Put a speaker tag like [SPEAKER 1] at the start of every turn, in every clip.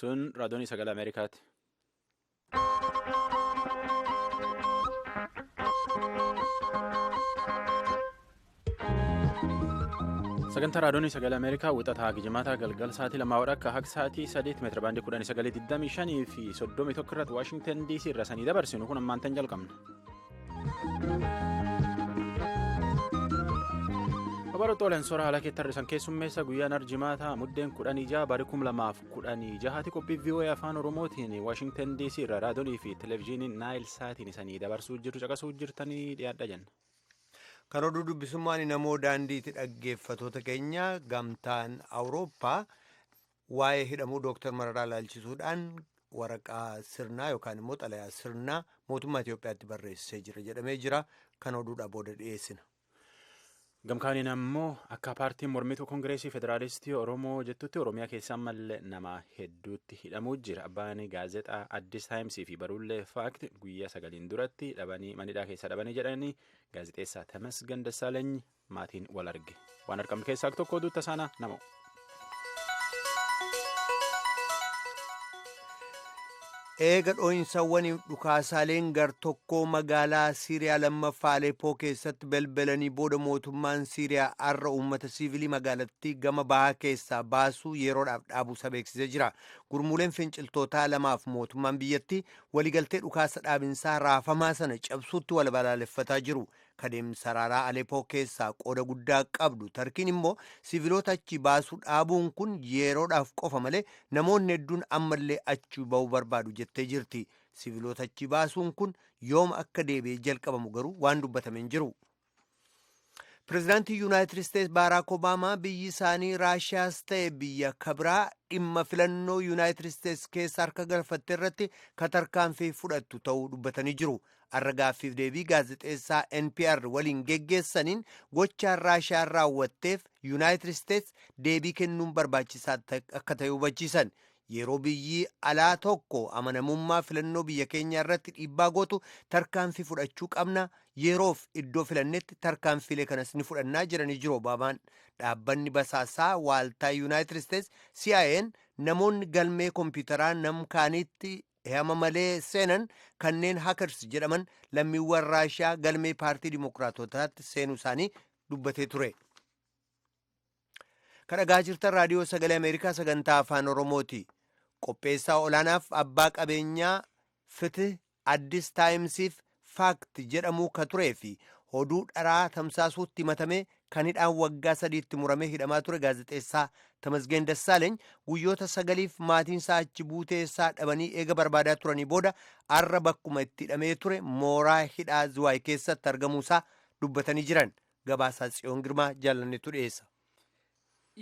[SPEAKER 1] Sun raadiyoonii sagalee Ameerikaati. Sagantaa raadiyoonii sagalee Ameerikaa wixataa Gijimaataa galgal sa'aatii lamaa akka haqa sa'aatii 8 meetira baandii 1925 fi 31 irratti Waashingtan DC irra sanii dabarsinu kun ammaan tan jalqabna. Babaroota Oleensoora haala keetti har'isan keessummeessa guyyaan arjimaataa muddeen 16 barii 2016 qophii VOA afaan Oromootiin Waashingtan DC irra raadiyoonii fi televezyiiniin Naayil Saatiin isanii dabarsuu jirtu caqasuu jirtanii dhiyaadha jenna.
[SPEAKER 2] Kan oduu dubbisummaan namoo daandiitti dhaggeeffatoota keenya gamtaan Awurooppaa waa'ee hidhamuu Dooktar Mararaa ilaalchisuudhaan waraqaa sirnaa yookaan immoo xalayaa sirnaa mootummaa Itoophiyaatti barreessee jira jedhamee jira. Kan oduudhaa booda dhiyeessina.
[SPEAKER 1] Gamkaaniin ammoo akka paartiin mormituu Koongireesii Federaalistii Oromoo jettutti Oromiyaa keessa ammallee nama hedduutti hidhamuu jira. Abbaan gaazexaa Addis Taayimsii fi baruullee Faakti guyyaa sagaliin duratti dhabanii manidhaa keessaa dhabanii jedhanii gaazexeessaa Tamasgan Dassaalany maatiin wal arge. Waan argamne keessaa tokko oduutti tasaanaa nama.
[SPEAKER 2] Eega dhoo'insawwan dhukaasaaleen gar-tokkoo magaalaa Siiriyaa lammaffaa Aleppoo keessatti balbalanii booda mootummaan Siiriyaa har'a uummata siivilii magaalattii gama bahaa keessaa baasuu yeroodhaaf dhaabuusa beeksisee jira. Gurmuuleen finciltootaa lamaaf mootummaan biyyattii waliigaltee dhukaasa dhaabinsaa raafamaa sana cabsuutti wal balaaleffataa jiru. Kadeemsa raaraa Aleppoo keessaa qooda guddaa qabdu Tarkiin immoo siiviloota achi baasuu dhaabuun kun yeroodhaaf qofa malee namoonni hedduun ammallee achi ba'uu barbaadu jettee jirti. Siiviloota achi baasuun kun yooma akka deebi'ee jalqabamu garuu waan dubbatame hin jiru. Pireezidaantii Yuunaayitid Isteetsi Baaraak Obaamaa biyyi isaanii Raashiyaas ta'e biyya kabiraa dhimma filannoo Yuunaayitid Isteetsi keessa harka galfatte irratti katarkaanfii fudhattu ta'uu dubbatanii jiru. Har'a gaaffiif deebii gaazexeessaa NPR waliin geggeessaniin gochaan Raashiyaan raawwatteef Yuunaayitid Isteetsi deebii kennuun barbaachisaa akka ta'e hubachiisan. Yeroo biyyi alaa tokko amanamummaa filannoo biyya keenya irratti dhiibbaa gootu tarkaanfii fudhachuu qabna. Yeroof iddoo filannetti tarkaanfiilee kanas ni fudhannaa jiranii jiru Obaamaan. Dhaabbanni basaasaa waaltaa Yuunaayitid Isteetsi CIA'n namoonni galmee kompiitaraa namkaanitti hama malee seenan kanneen hackers jedhaman lammiiwwan Raashiyaa galmee paartii Dimookiraatotaatti seenuu isaanii dubbatee ture. Kan dhagaa jirtan raadiyoo sagalee Ameerikaa sagantaa afaan Oromooti. Qopheessaa olaanaaf abbaa qabeenyaa Fitih Addis Taayimsiif Faakt jedhamuu ka turee fi oduu dharaa tamsaasuutti himatame kan hidhaan waggaa 3tti muramee hidhamaa ture gaazexeessaa Tamasgeen Dassaaleeny guyyoota 9f maatiin isaa achi buutee isaa dhabanii eega barbaadaa turanii booda har'a bakkuma itti hidhamee ture mooraa hidhaa Ziwaay keessatti argamuusaa dubbatanii jiran. Gabaasaa Tsiyoon Girmaa jaalannetu dhiyeessa.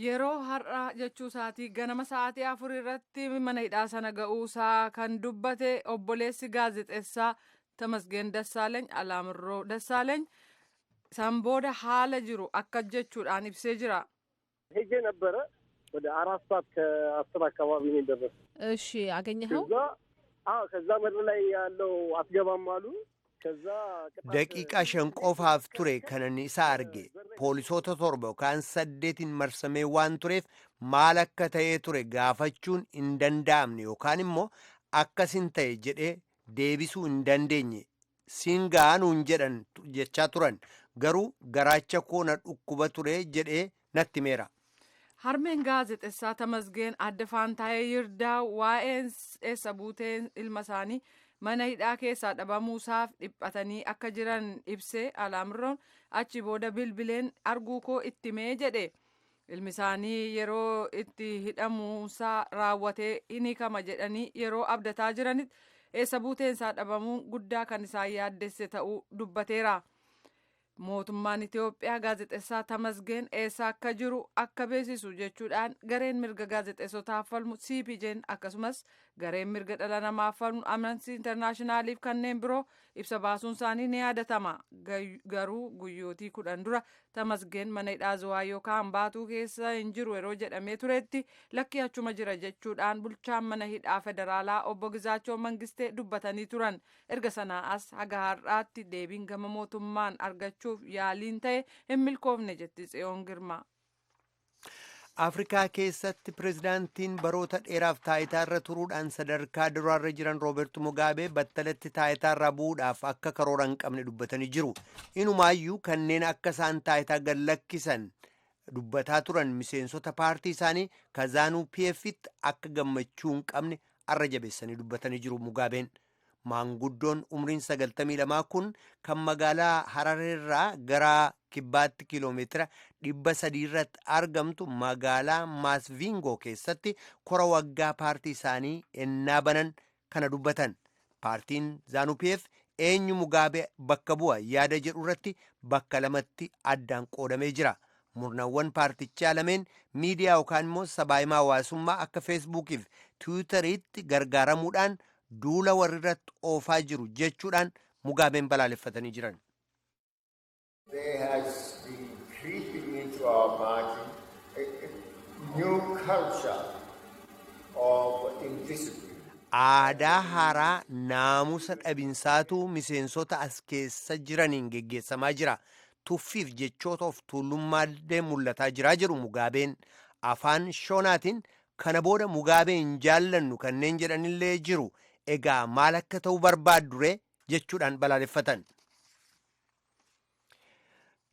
[SPEAKER 3] Yeroo har'a jechuu isaatii ganama sa'aatii 4 irratti mana hidhaa sana ga'uusaa kan dubbate obboleessi gaazexeessaa Tamasgeen Dassaaleeny Alaamirroo Dassaaleeny san booda haala jiru akka jechuudhaan ibsee jira.
[SPEAKER 4] ሄጄ ነበረ ወደ 4 ሰዓት ከ10 አካባቢ ነው የደረስኩት።
[SPEAKER 5] እሺ አገኘኸው?
[SPEAKER 4] ከዛ በር ላይ ያለው አትገባም አሉ።
[SPEAKER 2] Daqiiqaa 5 qofaaf ture kanan isa arge poolisoota 7 yookaan 8 marsamee waan tureef maal akka ta'ee ture gaafachuun hin danda'amne yookaan immoo akkasin ta'e jedhee deebisuu hin dandeenye siin ga'anuun jedhan jechaa turan garuu garaacha koo na dhukkuba ture jedhee natti himeera.
[SPEAKER 3] Harmeen gaazexeessaa Tamasgeen adda Faantaayee Yirdaa waa'een eessa buuteen ilma isaanii mana hidhaa keessaa dhabamuusaaf dhiphatanii akka jiran ibsee Alaamirroon achi booda bilbileen arguu koo itti mee jedhe. Ilmi isaanii yeroo itti hidhamuusaa raawwatee ni hiikama jedhanii yeroo abdataa jiranitti eessa buuteensaa dhabamuun guddaa kan isaan yaaddesse ta'uu dubbateera. Mootummaan Itoophiyaa gaazexeessaa Tamasgeen eessa akka jiru akka beeksisu jechuudhaan gareen mirga gaazexeessotaaf falmu CPJ'n akkasumas gareen mirga dhala namaaf falmu Amnesty Internationaliif kanneen biroo ibsa baasuun isaanii ni yaadatama. Garuu guyyootii 10 dura Tamasgeen mana hidhaa Zuwaa yookaan Baatuu keessa hin jiru yeroo jedhamee turetti lakkii achuma jira jechuudhaan bulchaan mana hidhaa federaalaa obbo Gizaachoo Mangistee dubbatanii turan. Erga sanaa as haga har'aatti deebiin gama mootummaan argachuu yaaliin ta'e hin milkoofne jetti Tsiyoon Girmaa.
[SPEAKER 2] Afrikaa keessatti pirezidaantiin baroota dheeraaf taayitaarra turuudhaan sadarkaa duraarra jiran Rooberti Mugaabee battalatti taayitaarraa bu'uudhaaf akka karoora hin qabne dubbatanii jiru. Inumaayyuu kanneen akka isaan taayitaa gad lakkisan dubbataa turan miseensota paartii isaanii kazaanuu PF'tti akka gammachuu hin qabne arra jabeessanii dubbatanii jiru Mugaabeen. Maanguddoon umriin 92 kun kan magaalaa Harareerraa gara kibbaatti kiiloomeetira 300 irratti argamtu magaalaa Maasviingoo keessatti kora waggaa paartii isaanii ennaa banan kana dubbatan. Paartiin Zaanupiyeef eenyu Mugaabee bakka bu'a yaada jedhu irratti bakka lamatti addaan qoodamee jira. Murnawwan paartichaa lameen miidiyaa yookaan immoo sabaahimaa hawaasummaa akka feesbuukiif tiwiitariitti gargaaramuudhaan duula warri irratti oofaa jiru jechuudhaan Mugaabeen balaaleffatanii jiran.
[SPEAKER 5] There has been creeping into our party a new culture of indiscipline.
[SPEAKER 2] Aadaa haaraa naamusa dhabinsaatu miseensota as keessa jiraniin geggeessamaa jira. Tuffiif jechoota of tuulummaallee mul'ataa jira jedhu Mugaabeen. Afaan Shoonaatiin kana booda Mugaabee hin jaallannu kanneen jedhanillee jiru. Egaa maal akka ta'u barbaaddure jechuudhaan balaaleffatan.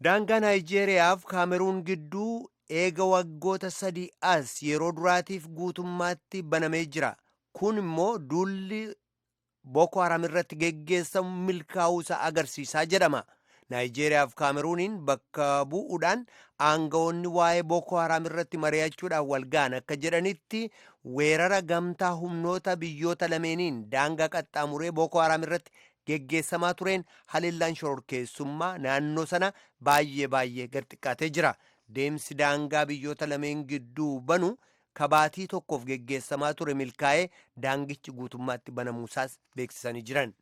[SPEAKER 2] Daangaa Naayijeeriyaaf Kaameruun gidduu eega waggoota 3 as yeroo duraatiif guutummaatti banamee jira. Kun immoo duulli Boko Haram irratti geggeessamu milkaa'uu isaa agarsiisaa jedhama. Naayijeeriyaaf Kaameruuniin bakka bu'uudhaan aangawoonni waa'ee Boko Haram irratti mari'achuudhaan wal ga'an akka jedhanitti weerara gamtaa humnoota biyyoota lameeniin daangaa qaxxaamuree Boko Haram irratti geggeessamaa tureen haleellaan shororkeessummaa naannoo sana baay'ee baay'ee gad xiqqaatee jira. Deemsi daangaa biyyoota lameen gidduu banu kabaatii tokkoof geggeessamaa ture milkaa'ee daangichi guutummaatti banamuusaas beeksisanii jiran.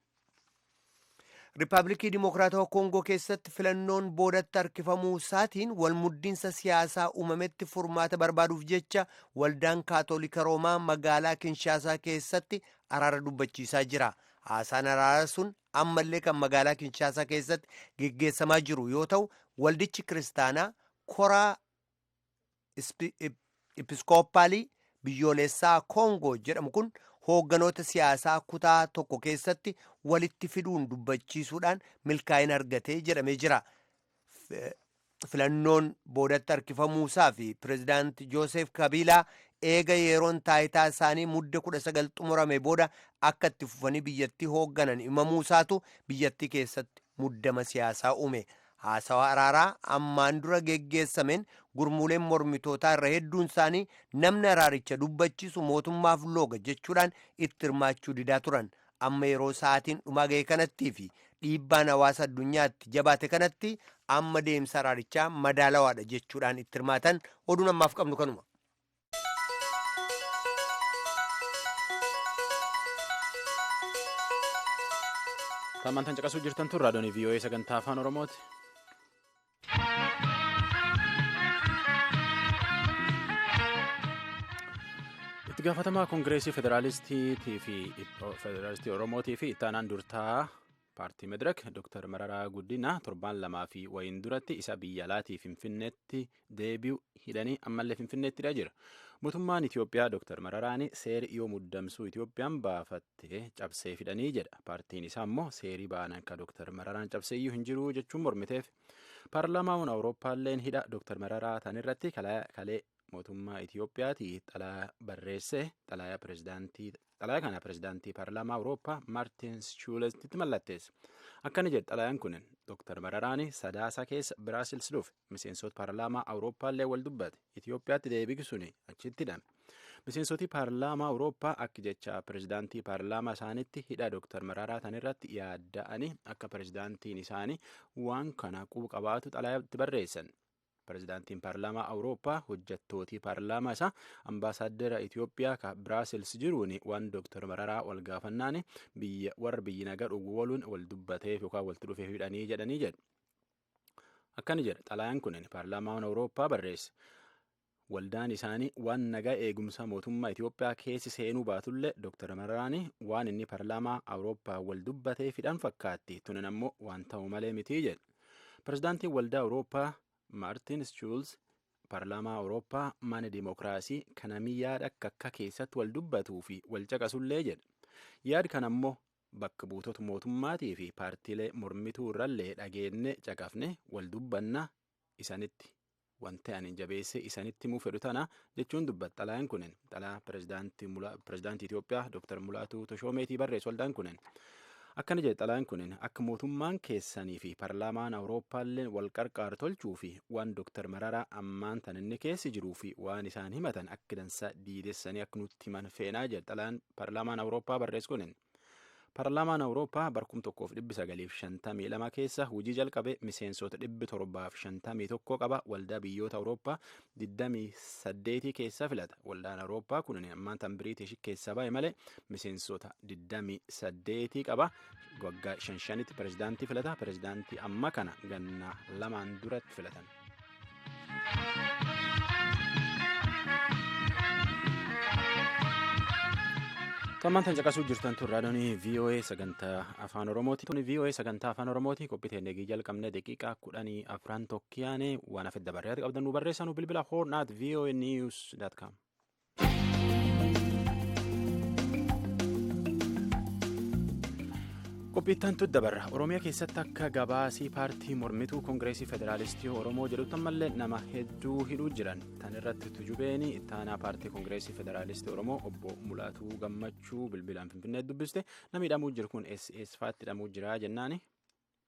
[SPEAKER 2] Riippaabilikii Dimokiraatawaa Koongoo keessatti filannoon boodatti harkifamuu isaatiin walmuddiinsa siyaasaa uumametti furmaata barbaaduuf jecha waldaan Kaatolika Roomaa magaalaa Kinshaasaa keessatti araara dubbachiisaa jira. Haasaan araaraa sun ammallee kan magaalaa Kinshaasaa keessatti geggeessamaa jiru yoo ta'u, waldichi kiristaanaa koraa Episkooppaalii biyyoolessaa Koongoo jedhamu kun hoogganoota siyaasaa kutaa tokko keessatti walitti fiduun dubbachiisuudhaan milkaa'ina argatee jedhamee jira. Filannoon boodatti harkifamuusaa fi pirezidaanti Joosef Kabiilaa eega yeroon taayitaa isaanii mudda 19 xumurame booda akka itti fufanii biyyattii hoogganan himamuusaatu biyyattii keessatti muddama siyaasaa uume. Haasawaa araaraa ammaan dura geggeessameen gurmuuleen mormitootaa irra hedduun isaanii namni araaricha dubbachiisu mootummaaf looga jechuudhaan itti hirmaachuu didaa turan. Amma yeroo sa'aatiin dhumaa ga'e kanattii fi dhiibbaan hawaasa addunyaatti jabaate kanatti amma deemsa araarichaa madaalawaadha jechuudhaan itti hirmaatan. Oduun ammaaf qabnu kanuma.
[SPEAKER 1] Taamantan caqasuu jirtan tun raadiyoon VOA sagantaa afaan Oromooti. Itti gaafatamaa Koongireesii Federaalistii Oromootii fi ittaanaan durtaa paartii Medirek Dr. Mararaa Guddinaa torbaan lamaa fi wayiin duratti isa biyya alaatii Finfinneetti deebi'u hidhanii ammallee Finfinneettidha jira. Mootummaan Itoophiyaa Dr. Mararaan seeri yoo muddamsuu Itoophiyaan baafattee cabsee fidhanii jedha. Paartiin isaa immoo seerii baanan akka Dr. Mararaan cabsee iyyuu hin jiru jechuun mormiteef. Paarlaamaan Awurooppaalleen hidha Dr. Mararaa tan irratti kalee mootummaa Itoophiyaatii xalayaa barreesse xalayaa kana pirezidaantii paarlaamaa Awurooppaa Maartin Schuuletti mallatteesse. Akkana jedhe xalayaan kun Dr. Mararaan sadaasa keessa Biraasils dhufe miseensota paarlaamaa Awurooppaallee wal dubbate Itoophiyaatti deebisuun achitti hidhame. Miseensoti paarlaamaa Awurooppaa akka jecha pirezidaantii paarlaamaa isaaniitti hidha Dr. Mararaa tan irratti yaadda'anii akka pirezidaantiin isaanii waan kana quba qabaatu xalayaatti barreessan. Pirezidaantiin paarlaamaa Awurooppaa hojjettootii paarlaamaa isaa ambaasaaddara Itoophiyaa ka Biraasils jiruun waan Dr. Mararaa wal gaafannaan biyya warra biyyi nagaa dhuguu waluun wal dubbateef yookaan walitti dhufeef hidhanii jedhanii jedhu. Akkana jedha xalayaan kun paarlaamaan Awurooppaa barreesse. Waldaan isaanii waan nagaa eegumsa mootummaa Itoophiyaa keessi seenuu baatullee Dr. Mararaan waan inni paarlaamaa Awurooppaa wal dubbateef hidhan fakkaatti. Tunin ammoo waan ta'u malee mitii jedhu. Pirezidaantiin waldaa Awurooppaa Maartin Schuulz Paarlaamaa Awurooppaa mana dimookiraasii kanamii yaada akka akka keessatti wal dubbatuu fi wal caqasullee jedha. Yaad kana ammoo bakka buutota mootummaatii fi paartiilee mormituu irrallee dhageenne caqafne wal dubbanna isanitti wanti ani jabeesse isanitti himuu fedhu tana jechuun dubbata. Xalayaan kunin xalayaa pirezidaantii Itoophiyaa Dr. Mulaatuu Tashoomeetii barreessu waldaan kunin. Akkana jedhe xalayaan kunin akka mootummaan keessanii fi paarlaamaan Awurooppaallee wal qarqaaru tolchuu fi waan Dr. Mararaa ammaan tan inni keessi jiruu fi waan isaan himatan akka dansaa diidessanii akka nutti himan feenaa jedhe xalayaan paarlaamaan Awurooppaa barreessu kunin. Paarlaamaan Awurooppaa barkum 1952 keessa hojii jalqabe miseensota 751 qaba. Waldaa biyyoota Awurooppaa 28 keessa filata. Waldaan Awurooppaa kun ammaan tan Biriitish keessa bahe malee miseensota 28 qaba. Waggaa 55tti pirezidaantii filata. Pirezidaantii amma kana ganna lamaan duratti filatan. Tammaan tan caqasuu jirtan tun raadiyoon VOA sagantaa afaan Oromooti. Tun VOA sagantaa afaan Oromooti. Qophii teennee jalqabne daqiiqaa 14 tokkiyaane waan hafe dabarreetti qabdan nu barreessaa nu bilbila horn@voanews.com. Qophiittan dabarra Oromiyaa keessatti akka gabaasii paartii mormituu Koongireesii Federaalistii Oromoo jedhutti ammallee nama hedduu hidhuu jiran. Tan irratti tujubeen ittaanaa paartii Koongireesii Federaalistii Oromoo obbo Mulaatuu Gammachuu bilbilaan Finfinnee dubbiste. Namni hidhamuu jiru kun eessaatti hidhamuu jira jennaani.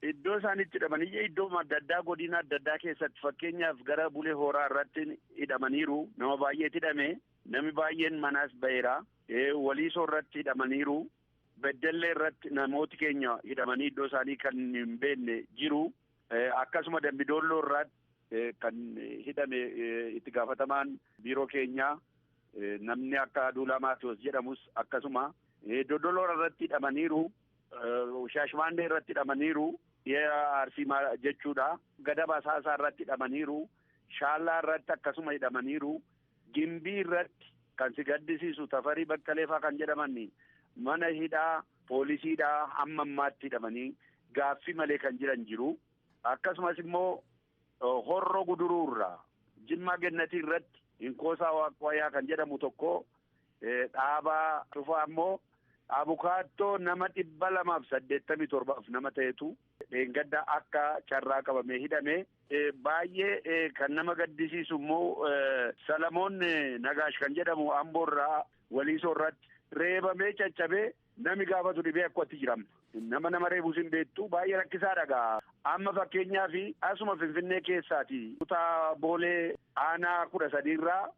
[SPEAKER 6] Iddoo isaan itti hidhamanii iddoo adda addaa godina adda addaa keessatti fakkeenyaaf gara Bulee Horaa irratti hidhamaniiru. Nama baay'eetu hidhame. Namni baay'een manaas ba'eera. Waliisoo irratti hidhamaniiru. Beddellee irratti namooti keenya hidhamanii iddoo isaanii kan hin beekne jiru. Akkasuma Dambidolloo irratti kan hidhame itti gaafatamaan biiroo keenyaa namni akka Aduulaa Maatiyoos jedhamus akkasuma Dodoloo irratti hidhamaniiru. Shaashmaannee irratti hidhamaniiru. Arsii jechuudha. Gadaba Asaasaa irratti hidhamaniiru. Shaallaa irratti akkasuma hidhamaniiru. Gimbii irratti kan si gaddisiisu Tafarii Baqqaleefaa kan jedhaman mana hidhaa poolisiidhaa hamma ammaatti hidhamanii gaaffii malee kan jiran jiru. Akkasumas immoo Horroo Guduruurraa Jimmaa Gennatii irratti Inkoosaa Waaqwayaa kan jedhamu tokko dhaabaa cufaa immoo abukaattoo nama 287 nama ta'etu dheengadda akka carraa qabamee hidhame. Baay'ee kan nama gaddisiisu immoo Salamoon Nagaash kan jedhamu Amboorraa Waliisoo irratti reebamee caccabee nami gaafatu dhibee akkatti jiram. Nama reebuus hin beektu baay'ee rakkisaadha gaa. Amma fakkeenyaaf asuma Finfinnee keessaati. Kutaa Boolee aanaa 13 irraa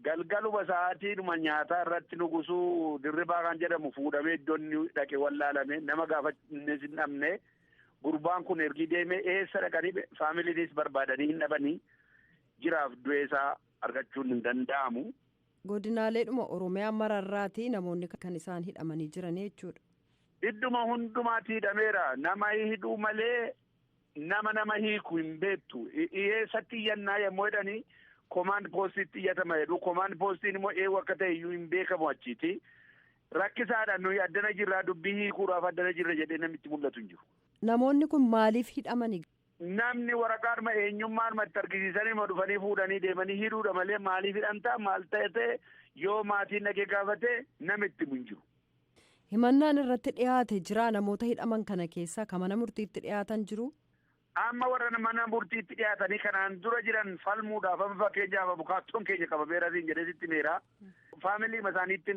[SPEAKER 6] galgaluma sa'aatiidhuma nyaataa irratti Nugusuu Dirribaa kan jedhamu fuudhamee iddoo inni dhaqe wallaalame nama gaafannes hin dhabne. Gurbaan kun ergi deemee eessa dhaqanii faamiliinis barbaadanii hin dhabanii jiraaf du'eesaa argachuun hin danda'amu.
[SPEAKER 7] Godinaaleedhuma Oromiyaa mararraati namoonni kan isaan hidhamanii jiran jechuudha.
[SPEAKER 6] Idduma hundumaatti hidhameera. Nama hidhuu malee nama hiiku hin beektu. Eessatti iyyannaa yommuu jedhanii komaand poostiitti iyyatama jedhu. Komaand poostiin immoo eewu akka ta'e iyyuu hin beekamu achiiti. Rakkisaadha nuyi addana jirraa dubbii hiikuudhaaf addana jirra jedhee namitti mul'atu hin jiru.
[SPEAKER 7] Namoonni kun maaliif hidhamani?
[SPEAKER 6] Namni waraqaadhuma eenyummaadhuma itti argisiisanii dhufanii fuudhanii deemanii hidhuudha malee maaliif hidhamtaa maal ta'e yoo maatiin dhaqee gaafate namitti hin jiru.
[SPEAKER 7] Himannaan irratti dhiyaate jira namoota hidhaman kana keessaa kan mana murtiitti dhiyaatan jiru.
[SPEAKER 6] Amma warra mana murtiitti dhiyaatanii kanaan dura jiran falmuudhaaf amma fakkeenyaaf abukaattoon keenya qabameera siin jedhee sitti meera. Faamilii isaaniitti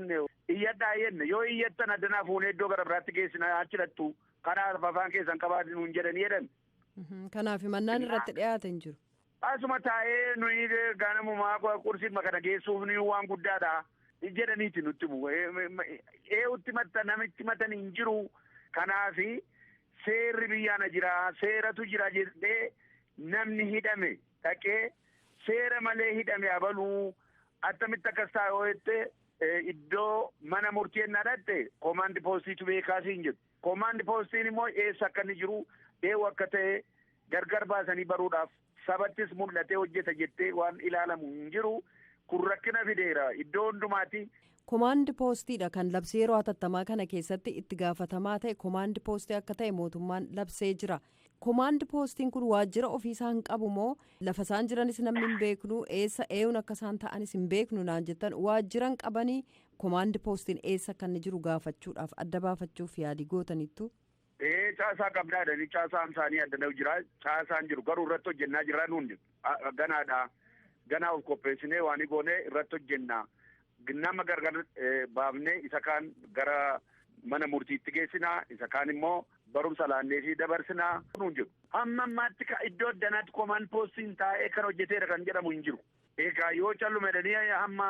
[SPEAKER 6] iyyadhaa jenne yoo iyyattan addanaa fuunee iddoo gara biraatti geessina achi dhattu kanaaf afaan keessan qabaatu nuun jedhanii jedhan.
[SPEAKER 7] Kanaaf himannaan irratti dhiyaate hin jiru.
[SPEAKER 6] Asuma taa'ee nuyi ganamumaa qursiima kana geessuuf nuyi waan guddaadha jedhaniiti nutti bu'u. Eewutti matta namitti matan hin jiru. Kanaafi seerri biyyaana jira seeratu jira jedhee namni hidhame dhaqee seera malee hidhame abaluu attamitti akkas taa'e yoo jette iddoo mana murtii ennaa dhatte koomaandi poostiitu beekaasii hin jedhu. Koomaandi poostiin immoo eessa akka inni jiru eewu akka ta'e gargar baasanii baruudhaaf sabattis mul'atee hojjeta jettee waan ilaalamu hin jiru kun rakkina fideera iddoo hundumaati.
[SPEAKER 7] Komaandi poostiidha kan labsee yeroo hatattamaa kana keessatti itti gaafatamaa ta'e komaandi poostii akka ta'e mootummaan labsee jira. Komaand poostiin kun waajjira ofiisaa hin qabu moo lafa isaan jiranis namni hin beeknu, eessa eeyuun akka isaan ta'anis hin beeknu naan jettan, waajjira hin qabanii komaand poostiin eessa akka inni jiru gaafachuudhaaf adda baafachuuf yaalii gootaniittu?
[SPEAKER 6] Ee, caasaa qabnaa jedhanii caasaan isaanii adda jira. Caasaan jiru garuu irratti hojjennaa jirra nuun ganaadha. Ganaa of qopheessinee waan goone irratti hojjennaa. Nama gargar baafnee isa kaan gara mana murtiitti geessinaa, isa kaan immoo barumsa laannee fi dabarsinaa nuun jiru. Hamma ammaatti iddoo addanaatti komaan poostiin taa'ee kan hojjeteera kan jedhamu hin jiru. Egaa yoo callume jedhanii hamma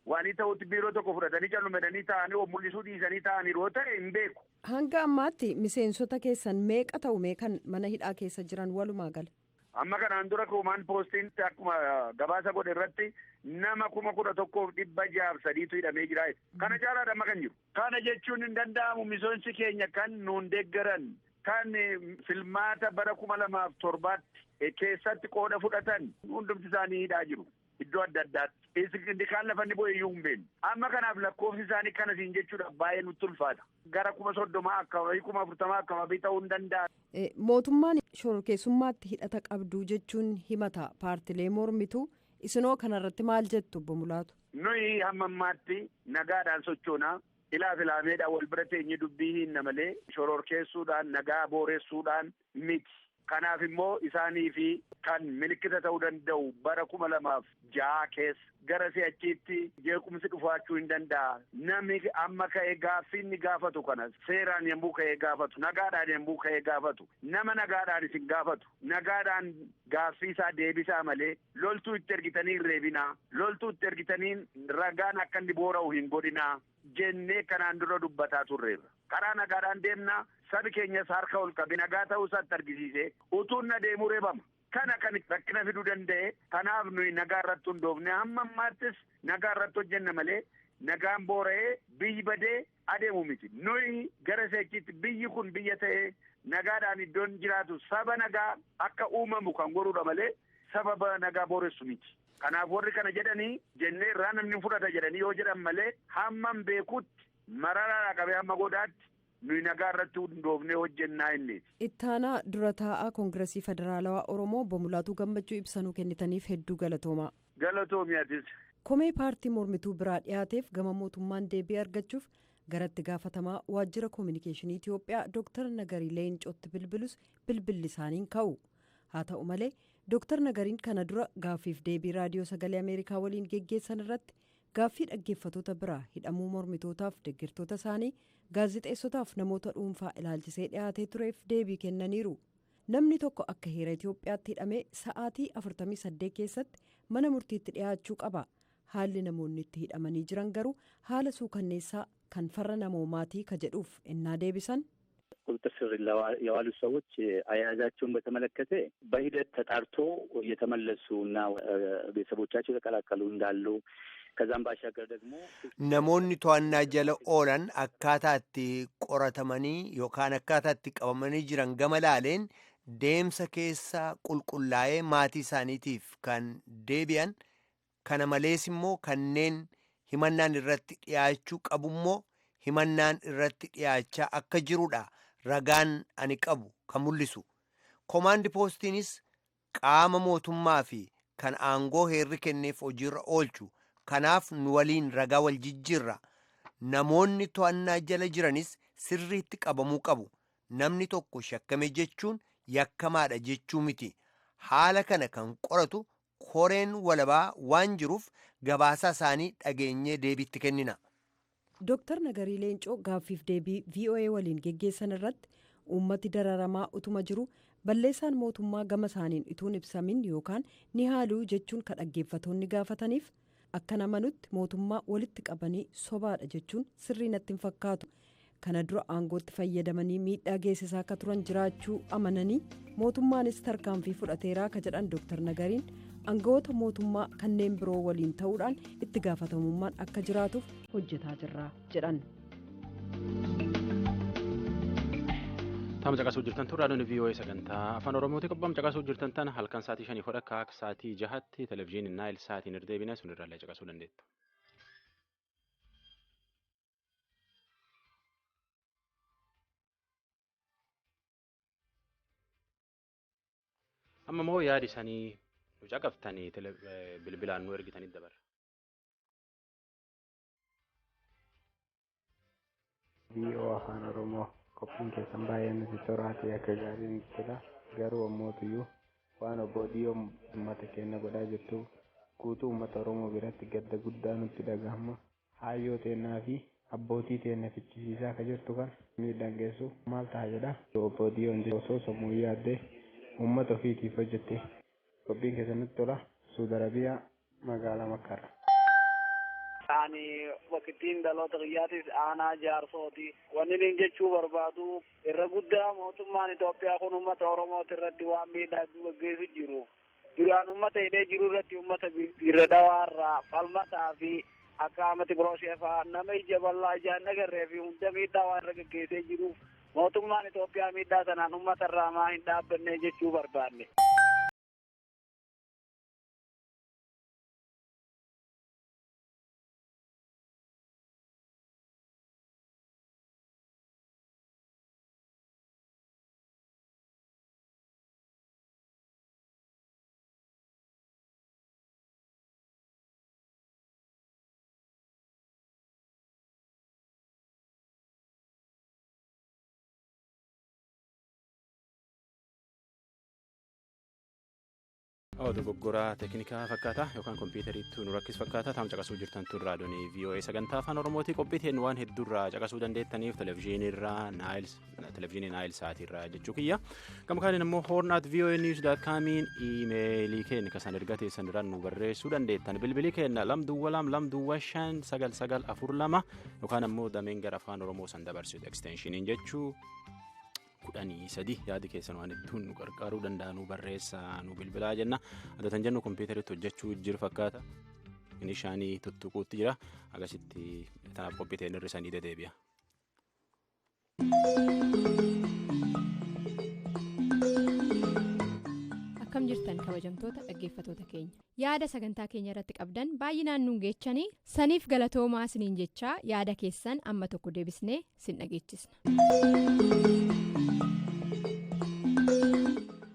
[SPEAKER 6] waan ta'utti biiroo tokko fudhatanii callume jedhanii taa'anii of mul'isuu dhiisanii taa'anii yoo ta'e hin beeku.
[SPEAKER 7] Hanga ammaatti miseensota keessan meeqa ta'u mee kan mana hidhaa keessa jiran walumaa gala?
[SPEAKER 6] Amma kanaan dura komaan poostiin akkuma gabaasa godhe irratti nama 11,603tu hidhamee jira. Kana caalaadha amma kan jiru. Kana jechuun hin danda'amu, miseensi keenya kan nuun deeggaran, kan filmaata bara 2007tti keessatti qooda fudhatan hundumti isaanii hidhaa jiru. Iddoo adda addaatti. Inni kaan lafa inni bu'e iyyuu hin beeknu. Amma kanaaf lakkoofsi isaanii kana siin jechuudha baay'ee nutti ulfaata. Gara 30,000 akkababii 40,000 akkababii ta'uu hin danda'a.
[SPEAKER 7] Mootummaan shororkeessummaatti hidhata qabduu jechuun himata paartilee mormitu, isinoo kanarratti maal jettu obbo Mulaatu?
[SPEAKER 6] Nuyi hamma ammaatti nagaadhaan sochoonaa, ilaa filaameedhaan wal bira teenyee dubbii hinna malee shororkeessuudhaan nagaa booressuudhaan miti. Kanaaf immoo isaanii fi kan milikkita ta'uu danda'u bara 2006 keessa gara si'achiitti jeequmsi dhufaachuu hin danda'a. Namni amma ka'ee gaaffii inni gaafatu kana seeraan yommuu ka'ee gaafatu, nagaadhaan yommuu ka'ee gaafatu, nama nagaadhaan isin gaafatu, nagaadhaan gaaffii isaa deebisaa malee loltuu itti ergitanii hin reebinaa, loltuu itti ergitanii ragaan akka inni boora'u hin godhinaa jennee kanaan dura dubbataa turreerra. Karaa nagaadhaan deemnaa, sabi keenyas harka ol qabe nagaa ta'uu isaatti argisiise utuun na deemuu reebama. Kana kan rakkina fiduu danda'e, kanaaf nuyi nagaa irratti hundoofne hamma ammaattis nagaa irratti hojjenna malee nagaan boora'ee biyyi badee adeemu miti. Nuyi gara seechiitti biyyi kun biyya ta'ee nagaadhaan iddoon jiraatu saba nagaa akka uumamu kan godhudha malee sababa nagaa booressu miti. Kanaaf warri kana jedhanii jennee irraa namni fudhata jedhanii yoo jedhan malee hammam beekutti mararaadhaa qabee hamma godaatti nuyi nagaa irratti hundoofnee hojjennaa inni.
[SPEAKER 7] Ittaanaa dura taa'aa Koongiresii Federaalawaa Oromoo obbo Mulaatuu Gammachuu ibsanuu kennitaniif hedduu galatoomaa.
[SPEAKER 6] Galatoomi atis.
[SPEAKER 7] Komee paartii mormituu biraa dhiyaateef gama mootummaan deebii argachuuf garatti gaafatamaa waajjira koominikeeshinii Itiyoophiyaa Dooktar Nagarii Leencootti bilbilus bilbilli isaaniin ka'u. Haa ta'u malee Dooktar Nagariin kana dura gaaffiif deebii raadiyoo sagalee Ameerikaa waliin geggeessan irratti gaaffii dhaggeeffatoota biraa hidhamuu mormitootaaf deeggartoota isaanii gaazexeessotaaf namoota dhuunfaa ilaalchisee dhiyaatee tureef deebii kennaniiru. Namni tokko akka heera Itiyoophiyaatti hidhamee sa'aatii 48 keessatti mana murtiitti dhiyaachuu qaba. Haalli namoonni itti hidhamanii jiran garuu haala suukanneessaa kan farra namoomaatii ka jedhuuf innaa deebisan.
[SPEAKER 8] ቁጥጥር ስር የዋሉ ሰዎች አያያዛቸውን በተመለከተ በሂደት ተጣርቶ እየተመለሱ እና ቤተሰቦቻቸው የተቀላቀሉ እንዳሉ ከዛም ባሻገር ደግሞ
[SPEAKER 2] Namoonni to'annaa jala oolan akkaataatti qoratamanii yookaan akkaataatti qabamanii jiran gama laaleen deemsa keessa qulqullaa'ee maatii isaaniitiif kan deebi'an, kana malees immoo kanneen himannaan irratti dhiyaachuu qabummoo himannaan irratti dhiyaachaa akka jirudha ragaan ani qabu kan mul'isu. Komaandi poostiinis qaama mootummaa fi kan aangoo heerri kenneef hojiirra oolchu. Kanaaf nu waliin ragaa wal jijjiirra. Namoonni to'annaa jala jiranis sirriitti qabamuu qabu. Namni tokko shakkame jechuun yakkamaadha jechuu miti. Haala kana kan qoratu koreen walabaa waan jiruuf gabaasaa isaanii dhageenyee deebiitti kennina.
[SPEAKER 7] Dooktar Nagarii Leencoo gaaffiif deebii VOA waliin geggeessan irratti uummati dararamaa utuma jiru balleessaan mootummaa gama isaaniin ituun ibsamin yookaan ni haaluu jechuun kan dhaggeeffatoonni gaafataniif akka namanutti mootummaa walitti qabanii sobaadha jechuun sirrii natti hin fakkaatu. Kana dura aangootti fayyadamanii miidhaa geessisaa akka turan jiraachuu amananii mootummaanis tarkaanfii fudhateeraa ka jedhan Dooktar Nagariin aangawoota mootummaa kanneen biroo waliin ta'uudhaan itti gaafatamummaan akka jiraatuuf hojjetaa jirra jedhan.
[SPEAKER 1] Taam caqasuu jirtan tun raadiyoon VOA sagantaa afaan Oromooti qophaa'am caqasuu jirtan tana halkan sa'aatii 5 akka sa'aatii 6tti televezyiiniin Naayil sa'aatiin irra deebina sun irraallee caqasuu dandeettu. Amma immoo yaadi isaanii nu caqaftanii bilbilaan nu ergitanii dabarra.
[SPEAKER 9] VOA Afaan Oromoo qophiin keessan baay'ee nuti toraati akka gaarii nutti tola. Garuu ammootiyyuu waan obbo Dhiyoo uummata keenya godhaa jirtu guutuu uummata Oromoo biratti gadda guddaa nutti dhagahama. Hayyoo teennaa fi abbootii teenya fichisiisaa akka jirtu kan miidhaan geessu maal ta'a jedha. Obbo Dhiyoon osoo sammuu yaaddee uummata ofiitiif hojjette. Qophiin keessan nutti tola. Suudi Arabiyaa magaalaa Makkaarra.
[SPEAKER 10] Ani bakkittiin dhaloota kiyyaatis aanaa jaarsooti. Wanni inni jechuu barbaadu irra guddaa mootummaan Itoophiyaa kun uummata Oromooti irratti waan miidhaa gaggeessu jiru. Duraan uummata hidhee jiru irratti uummata irra dhawaarraa falmataa fi akka amati birooshee fa'aa nama ija bal'aa ijaan nagarree fi hunda miidhaa waan irra gaggeessee jiruuf mootummaan Itoophiyaa miidhaa sanaan uummata irraa maa hin dhaabbanne jechuu barbaanne.
[SPEAKER 1] Dogoggoraa teeknikaa fakkaata yookaan kompiitariitti nu rakkis fakkaata taam caqasuu jirtan tun raadiyoon VOA sagantaa afaan Oromootii qophiiteen waan hedduurraa caqasuu dandeettaniif televezyiiniirraa televezyiinii naayil sa'aatiirraa jechuu kiyya gama kaaniin immoo hoornaat VOA news daat kaamiin iimeelii keenya kan isaan erga teessan irraan nu barreessuu dandeettan bilbilii keenya 2 2 2 2 5 9 9 4 2 yookaan ammoo dameen gara afaan Oromoo san dabarsitu eksteenshiniin jechuu 13 yaadi keessan waan ittiin nu gargaaruu danda'an nu barreessaa nu bilbilaa jenna addatan jennu kompiitaritti hojjechuu jiru fakkaata inni shaanii tuttuquutti jira akkasitti tanaaf qophii hir'isanii dedeebi'a.
[SPEAKER 11] Akkam jirtan kabajamtoota dhaggeeffatoota keenya yaada sagantaa keenya irratti qabdan baay'inaan nuun geechanii saniif galatoomaa isiniin jechaa yaada keessan amma tokko deebisnee sin dhageechisna.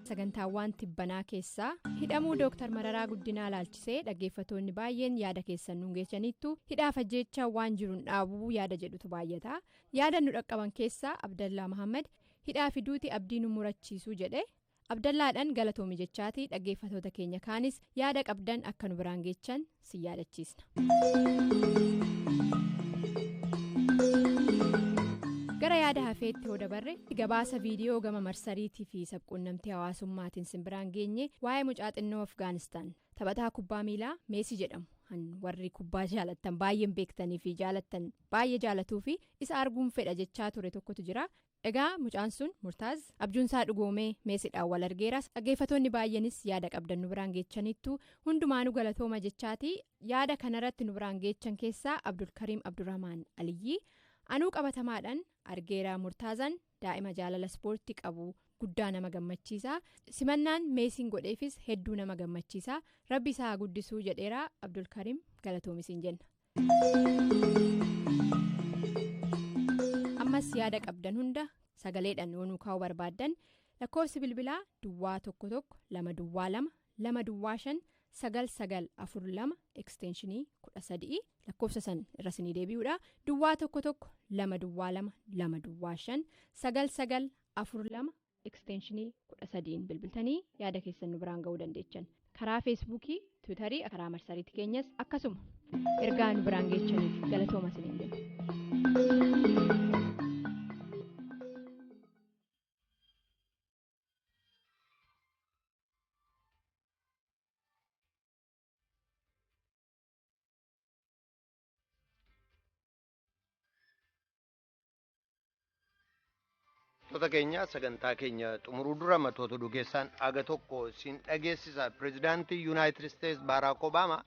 [SPEAKER 11] Sagantaawwan tibbanaa keessaa hidhamuu Dooktar Mararaa Guddinaa laalchisee dhaggeeffatoonni baay'een yaada keessan nuun geechaniittu hidhaaf ajjeechaa waan jiruun dhaabuu yaada jedhutu baay'ata. Yaada nu dhaqqaban keessaa Abdallaa Mahammad hidhaa fi duuti abdii nu murachiisuu jedhe. Abdallaadhaan galatoomi jechaati dhaggeeffatoota keenya kaanis yaada qabdan akka nu biraan geechan si yaadachiisna. Gara yaada hafeetti yoo dabarre gabaasa viidiyoo gama marsariitii fi sabquunnamtii hawaasummaatiin simbiraan geenye waa'ee mucaa xinnoo Afgaanistaan taphataa kubbaa miilaa Meesii jedhamu warri kubbaa jaalattan baay'een beektanii fi jaalattan baay'ee jaalatuu fi isa arguun fedha jechaa ture tokkotu jira. Egaa mucaan sun Murtaaz abjuunsaa dhugoomee Meesiidhaan wal argeeras dhaggeeffatoonni baay'eenis yaada qabdan nu biraan geechanittu hundumaanuu galatooma jechaati yaada kanarratti nu biraan geechan keessaa Abdulkariim Abdurrahmaan Aliyyii anuu qabatamaadhaan argeeraa Murtaazaan daa'ima jaalala ispoortii qabu guddaa nama gammachiisa simannaan Meesiin godheefis hedduu nama gammachiisa rabbi isaa guddisuu jedheeraa Abdulkariim galatoomis hin jenna. Ammas yaada qabdan hunda sagaleedhaan yoo nu kaa'uu barbaaddan lakkoofsi bilbilaa duwwaa 1 1 2 duwwaa 2 2 duwwaa 5 9 9 4 2 ekstenshinii 13 lakkoofsa san irra isinii deebi'uudha duwwaa 1 1 2 duwwaa 2 2 duwwaa 5 9 9 4 2 ekstenshinii 13 bilbiltanii yaada keessan nu biraan ga'uu dandeechan karaa feesbuukii tiwiitarii karaa marsariitii keenyas akkasuma ergaa nu biraan geechaniif galatooma isiniin jenna.
[SPEAKER 2] Toota keenya sagantaa keenya xumuruu dura matoota dhugeessaan aga tokko siin dhageessisa. Pireezidaantii Yuunaayitid Isteets Baaraak Obaama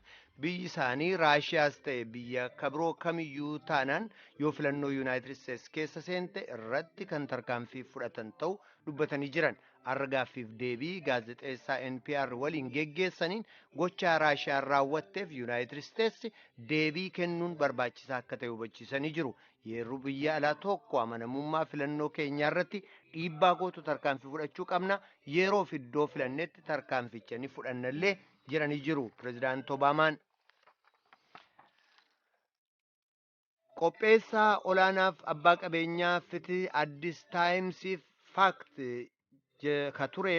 [SPEAKER 2] biyyi isaanii Raashiyaas ta'e biyya kabiroo kamiyyuu taanaan yoo filannoo Yuunaayitid Isteets keessa seente irratti kan tarkaanfii fudhatan ta'u dubbatanii jiran. Har'a gaaffiif deebii gaazexeessaa NPR waliin geggeessaniin gocha Raashiyaan raawwatteef Yuunaayitid Isteetsi deebii kennuun barbaachisaa akka ta'e hubachiisanii jiru. Yeroo biyya alaa tokko amanamummaa filannoo keenyaa irratti dhiibbaa gootu tarkaanfii fudhachuu qabna. Yeroo fi iddoo filannetti tarkaanficha ni fudhannallee jedhanii jiru Pireezidaant Obaamaan. Qopheessaa olaanaaf abbaa qabeenyaa Fiti Addis Taayimsiif Faakt ka ture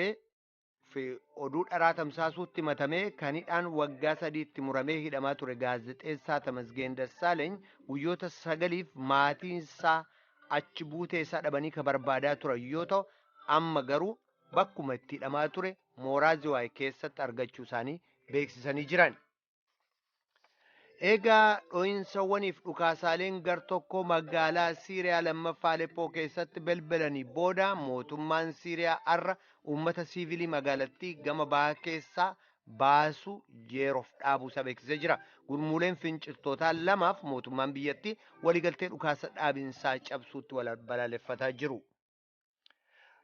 [SPEAKER 2] oduu dharaa tamsaasuutti himatamee kan hidhaan waggaa 3tti muramee hidhamaa ture gaazexeessaa Tamasgeen Dassaaleeny guyyoota 9f maatiin isaa achi buutee isaa dhabanii ka barbaadaa turan yoo ta'u, amma garuu bakkuma itti hidhamaa ture mooraa Ziwaay keessatti argachuu isaanii beeksisanii jiran. Egaa dho'insawwaniif dhukaasaaleen gar tokko magaalaa Siiriyaa lammaffaa Aleppoo keessatti belbalanii booda mootummaan Siiriyaa har'a uummata siivilii magaalattii gama bahaa keessaa baasu yeroof dhaabuusaa beeksisee jira. Gurmuuleen finciltootaa lamaaf mootummaan biyyattii waliigaltee dhukaasa dhaabinsaa cabsuutti wal balaaleffataa jiru.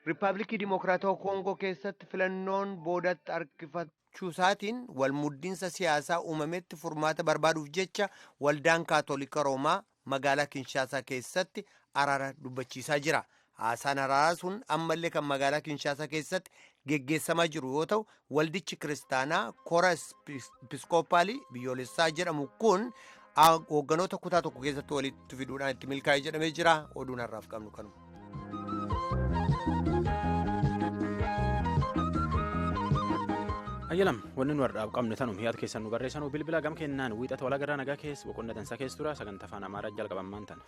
[SPEAKER 2] Riippaabilikii Dimokiraatawaa Koongoo keessatti filannoon boodatti harkifachuusaatiin walmuddiinsa siyaasaa uumametti furmaata barbaaduuf jecha waldaan Kaatolika Roomaa magaalaa Kinshaasaa keessatti araara dubbachiisaa jira. Haasaan araaraa sun ammallee kan magaalaa Kinshaasaa keessatti geggeessamaa jiru yoo ta'u, waldichi kiristaanaa Kora Episkooppaalii biyyoolessaa jedhamu kun hoogganoota kutaa tokko keessatti walitti fiduudhaan itti milkaa'ee jedhamee jira. Oduun har'aaf qabnu kanuma.
[SPEAKER 1] Ayyalam, wanni nu har'aaf qabne tanuma. Yaada keessan nu barreessanuu bilbila gam kennaan wiixata walagarraa nagaa keessa boqonnaa dansaa keessa tura. Sagantaa afaan Amaaraa jalqaban maantan.